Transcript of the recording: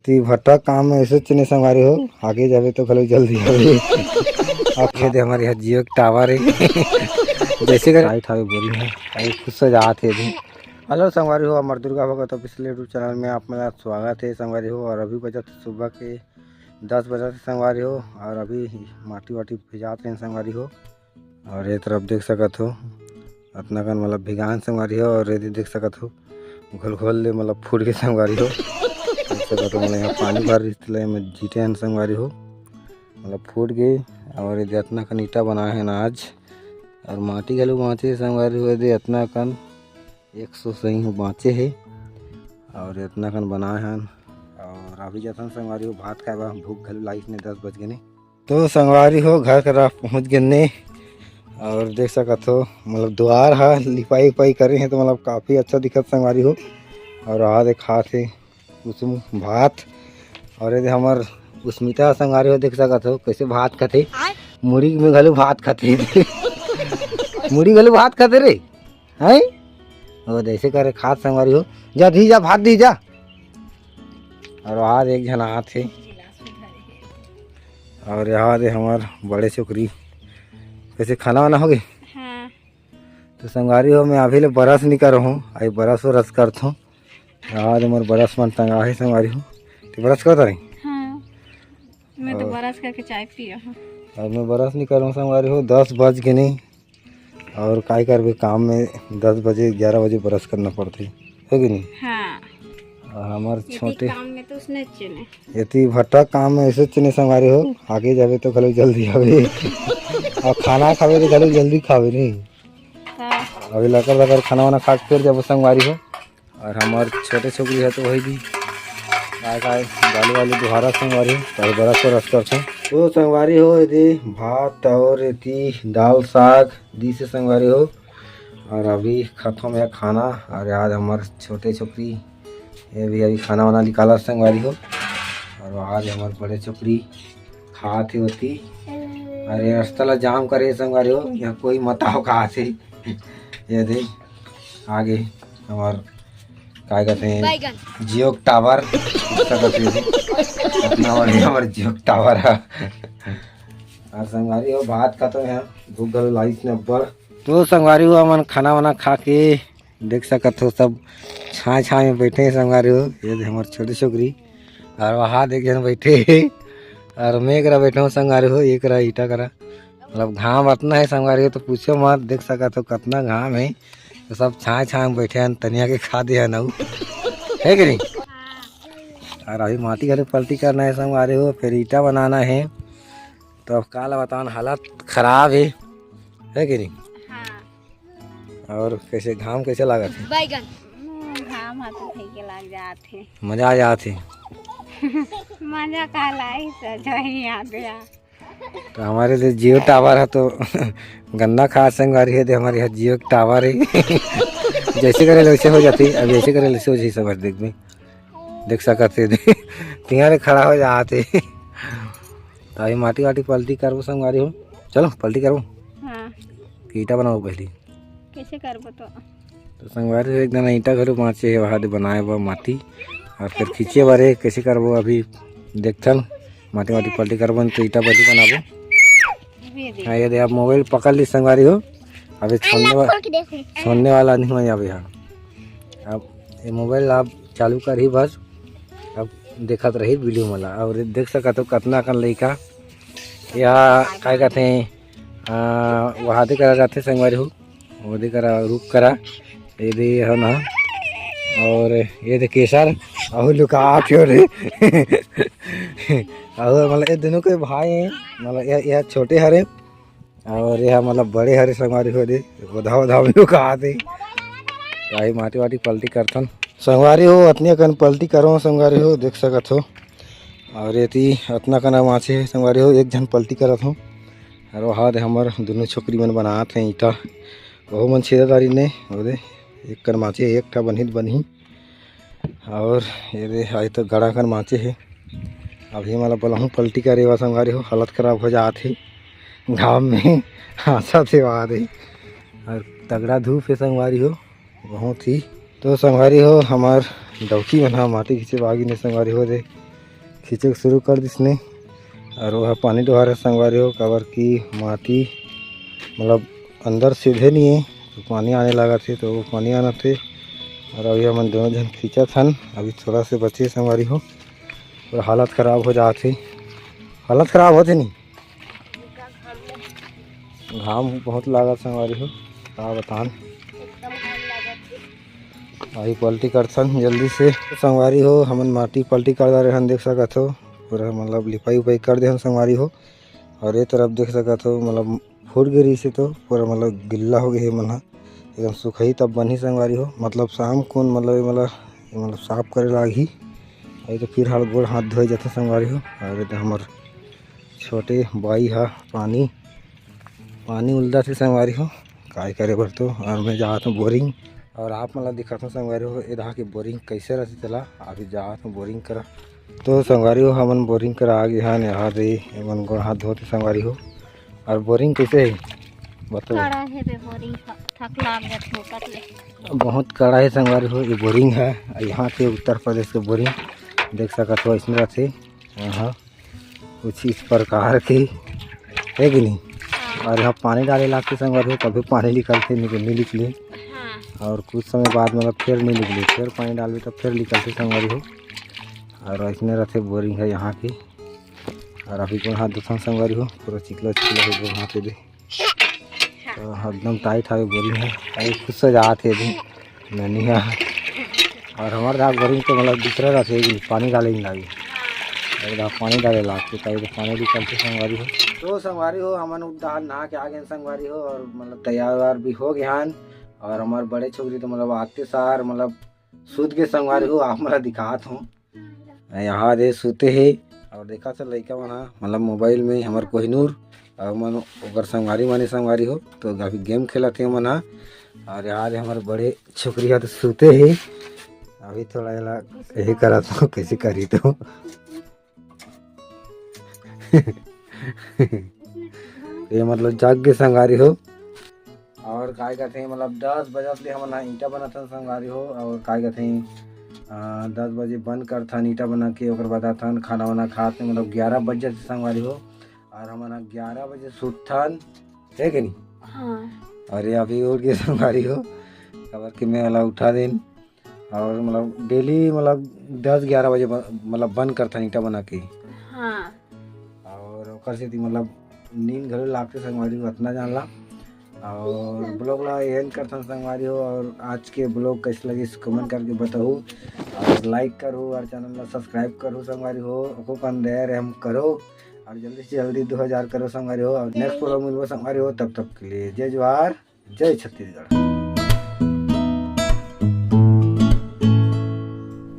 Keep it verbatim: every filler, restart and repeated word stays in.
ती भट्टा काम में ऐसे चुने संगवारी हो, आगे जाबे तो घलो जल्दी आवे। अब खेत है हमारे यहाँ जियो के टावर है। जैसे कर लाइट आवे बोरी है, अभी खुश हो जात है अभी। हेलो संगवारी हो, हमर Durga Bhagat official YouTube channel में आप मेरा स्वागत है संगवारी हो। और अभी बजत सुबह के दस बजे से संगवारी हो, और अभी माटी वाटी भिजात रहे संगवारी हो। और ये तरफ देख सकत हो, अतना कन मतलब भिगान संगवारी हो, और ये देख सकत हो, घोल घोल ले मतलब फूट के संगवारी हो। देख सकत हो, मतलब यहाँ पानी भर रिहिस तेला एमे जीते हन संगवारी हो, मतलब फूट गए। और ये दे अतना कन ईटा बनाए हन आज, और माटी घलो बाँचे हे संगवारी हो, ये दे अतना कन एक सौ सही हो बाँचे हे, और अतना कन बनाए हन। और अभी जाथन संगवारी हो भात खाए बर, भूख घलो लागिस ने, दस बज गए ने। तो संगवारी हो, घर करा पहुँच गेन ने, और देख सकत हो, मतलब दुआर हा लिपाई उपाई करे हे, तो मतलब काफ़ी अच्छा दिखत संगवारी हो। और आ देखात हे कुसुम भात, और ये हमर उस्मिता संगवारी हो, देख सकत हो कैसे भात खाथे, मुड़ी में घलो भात खाथे। मुड़ी घलो भात खाथे रे, हैं? वो जैसे करे खात संगवारी हो, जा दी जा, भात दी जा। और आज एक झन आत हे, और यहाँ दे हमार बड़े छोकरी, कैसे खाना वाना हो गए? हाँ। तो संगवारी हो, मैं अभी ले brush नहीं करे हूँ, अभी brush व्रश करत हूँ। यहाँ दे मोर brush मन टंगा है संगवारी हो, तो brush करता रही। हाँ, मैं तो और brush करके चाय पिया हूँ। और मैं brush नहीं करूँ संगवारी हो, दस बज के नहीं, और काय करबे, काम में दस बजे, ग्यारह बजे brush करना पड़थे, है कि नहीं? हाँ। और हमार यदि छोटे काम में तो उसने चुने। यदि भट्टा काम में ऐसे चुने संगवारी हो, आगे जाबे तो घलो जल्दी आवे। और खाना खाबे तो घलो जल्दी खाबे नहीं। हाँ। अभी लकर लकर खाना वाना खा के फिर जाबो संगवारी हो। और हमार छोटे छोकरी है तो वही भी काय काय बालू वालू दुहारा संगवारी हो, तो brush व्रश करथों। तो संगवारी हो, यदि भात और एती दाल साग दी से संगवारी हो, और अभी खाथों मैं खाना। और आज हमार छोटे छोकरी ये भी अभी खाना वाना निकाला संगवारी हो, और आज हमार बड़े छोकरी खात ही होती। अरे रस्ता ला जाम करे संगवारी हो, यहाँ कोई मत आओ कहा से। ये दे आगे हमार काय कहते हैं, बैगन। जियो टावर। अपना वाले हमार जियो टावर है। और संगवारी हो, भात खाथों यहाँ, भूख घलो लागिस ने अब्बड़। तो संगवारी हो, हमन खाना वाना खा के देख सकत हो, सब छाँय छाँय में बैठे हैं संगवारी हो। ये दे हमार छोटे छोकरी, और वहाँ देख जन बैठे हैं, और मैं एकरा बैठा हूँ संगवारी हो, एकरा ईटा करा। मतलब घाम अतना है संगवारी हो, तो पूछो मत, देख सकत हो कतना घाम है। तो सब छाँय छाँय में बैठे हैं, तनिया के खा दे है ना, है कि नहीं? और अभी माटी घलो पलटी करना है संगवारी हो, फिर ईटा बनाना है। तो अब काला बताओ, हालत खराब है, है कि नहीं? हाँ। और कैसे घाम कैसे लागत है? बैगन। हम्म, घाम हाथ उठे के लाग जात है। मजा आ जात है। मजा का लाई, सजा ही याद आ। तो हमारे लिए जियो टावर है तो गन्ना खा संगवारी है, तो हमारे यहाँ जियो टावर है। जैसे करे वैसे हो जाती, अब जैसे करे वैसे हो जाए, समझ देख में देख सकत है। तिहारे खड़ा हो जात है। तो अभी माटी वाटी पलटी करबो संगवारी हो, चलो पलटी करबो। हाँ। ईटा बनाओ पहली। कैसे करबो तो? तो संगवारी हो, एक दाना ईटा घलो बाँचे हे, वहाँ दे बनाए बर माटी, और फिर खींचे बर हे, कैसे करबो अभी देखथन। माटी वाटी पलटी करबो न तो ईटा बजरी बनाबो। ये दे। हाँ, ये दे, अब मोबाइल पकड़ ली संगवारी हो, अभी छोड़ने वा-, खोल के देखो। छोड़ने वाला नहीं हो जाबे यहाँ। अब ये मोबाइल आप चालू कर ही बस, अब देखत रही वीडियो मला। और देख सकत हो कतना कन लइका या काय कहते हैं, आ, वहाँ दे करा जाते संगवारी हो, वो दे करा रुख करा, ये दे हो ना, और ये दे केसर, अहू लुका क्यों रे। और मतलब ये दोनों के भाई हैं, मतलब ये, ये छोटे हरे और ये मतलब बड़े हरे संगवारी हो दे, ओधा ओधा में लुका दे। भाई माटी वाटी पलटी करथन संगवारी हो, अतनी अकन पलटी करो संगवारी हो, देख सकत हो। और एती अतना कन बाँचे हे संगवारी हो, एक झन पलटी करत हो। और वहाँ दे हमर दुनों छोकरी मन बनात हे ईटा, वहू मन छेदा दारी ने, वो दे एक कन बाँचे, एक ठा बनही त बनही। और ये दे, आज तो गड़ा कन बाँचे हे। अभी मला बोलहूँ पलटी करे बर संगवारी हो, हालत खराब हो जात हे घाम में। हाँसत हे वहाँ दे। और तगड़ा धूप हे संगवारी हो, बहुत ही। तो संगवारी हो, हमार डौकी मन ह माटी खींचे बर आगिन हे संगवारी हो दे। खींचे के शुरू कर दिसने। और वो ह पानी डोहार है संगवारी हो, काबर कि माटी मतलब अंदर सीधे नहीं है, तो पानी आने लागत है, तो वो पानी आना थे। और अभी हमन दोनों झन खींचत हन, अभी थोड़ा से बचे संगवारी हो, और हालत खराब हो जात है, हालत खराब होते नहीं। घाम बहुत लागत संगवारी हो, का बतान। अभी पलटी करथन जल्दी से। संगवारी हो, हमन माटी पलटी कर डारे हन, देख सकत हो, पूरा मतलब लिपाई उपाई कर दे हन संगवारी हो। और ये तरफ देख सकत हो, मतलब फूट गे रहिस हे तो पूरा मतलब गिल्ला हो गे हे मन ह, एकदम सुखही तब बनही संगवारी हो। मतलब शाम कुन मतलब ये मतलब ये मतलब साफ करे लागही। अभी तो फिर हाल गोड़ हाथ धोए जाथे संगवारी हो। और ये तो हमर छोटे बाई ह पानी पानी उलदा थे संगवारी हो, काय करे बर तो। और मैं जात हूँ बोरिंग, और आप मन ला दिखात हूँ संगवारी हो, ए दहा के बोरिंग कैसे रहथे तेला। अभी जात हूँ बोरिंग करा। तो संगवारी हो, हमन बोरिंग करा आ गे हन। यहाँ दे एमन गोड़ हाथ धोते संगवारी हो। और बोरिंग कैसे है बताओ? कड़ा है बे बोरिंग, थ-, थक लाग जात होकत ले। बहुत कड़ा है संगवारी हो, ये बोरिंग है, यहाँ के उत्तर प्रदेश के बोरिंग देख सकत हो, इसमें रहते। हाँ, कुछ इस प्रकार के है कि नहीं। हाँ। और यहाँ पानी डाले लागथे संगवारी हो, तभी पानी निकलथे, नहीं तो नहीं निकले। हाँ। और कुछ समय बाद मतलब फिर नहीं निकले, फिर पानी डालबे तब फिर निकलथे संगवारी हो। और इसमें रहथे बोरिंग है यहाँ की। और अभी गोड़ हाथ धोथन संगवारी हो, पूरा चिकला चिकला हो गोड़ हाथ दे। तो एकदम टाइट हवे बोरिंग है, अभी खुश हो जात है अभी। ननी हा। और हमारे धार बोरिंग तो मतलब दूसरा रहथे, पानी डाले नहीं लागे। एक धार पानी डाले लागथे, तभी तो पानी निकलथे संगवारी हो। तो संगवारी हो, हमन उद्धार नहा के आ गए संगवारी हो, और मतलब तैयार वैयार भी हो गए हन। और हमारे बड़े छोकरी तो मतलब आते सार मतलब सूत के संगवारी हो, आप मतलब दिखात हूँ। यहाँ दे सूते हे। और देखा से लइका मन ह मतलब मोबाइल में हमर कोहिनूर और मन ओकर संगवारी माने संगवारी हो, तो अभी गेम खेलत हे मन ह। और यहाँ दे हमर बड़े छोकरी ह तो सूते हे। अभी थोड़ा एला यही करत हो, कैसे करी तो। ये मतलब जाग के संगवारी हो। और काय कथे मतलब दस बजत ले हमन ह ईंटा बनाथन संगवारी हो। और काय कथे, अ, दस बजे बंद करथन ईंटा बना के, ओकर बाद आथन खाना वाना खात में मतलब ग्यारह बज जाथे संगवारी हो। और हमन ह ग्यारह बजे सुतथन, है कि नहीं? हाँ। और ये अभी उठ के संगवारी हो, काबर कि मैं एला उठा देन। और मतलब डेली मतलब दस ग्यारह बजे ब-, मतलब बंद करथन ईंटा बना के। हाँ। और ओकर सेती मतलब नींद घलो लागथे संगवारी हो, अतना जान ला। और ब्लॉग ला एंड करथन संगवारी हो। और आज के ब्लॉग कैसे लगिस कमेंट करके बताहू, और लाइक करहू और चैनल ला सब्सक्राइब करहू संगवारी हो। ओको कन दया रहम करो और जल्दी से जल्दी दो हज़ार करो संगवारी हो। और नेक्स्ट ब्लॉग मिलबो संगवारी हो, तब तक के लिए जय जोहार, जय छत्तीसगढ़।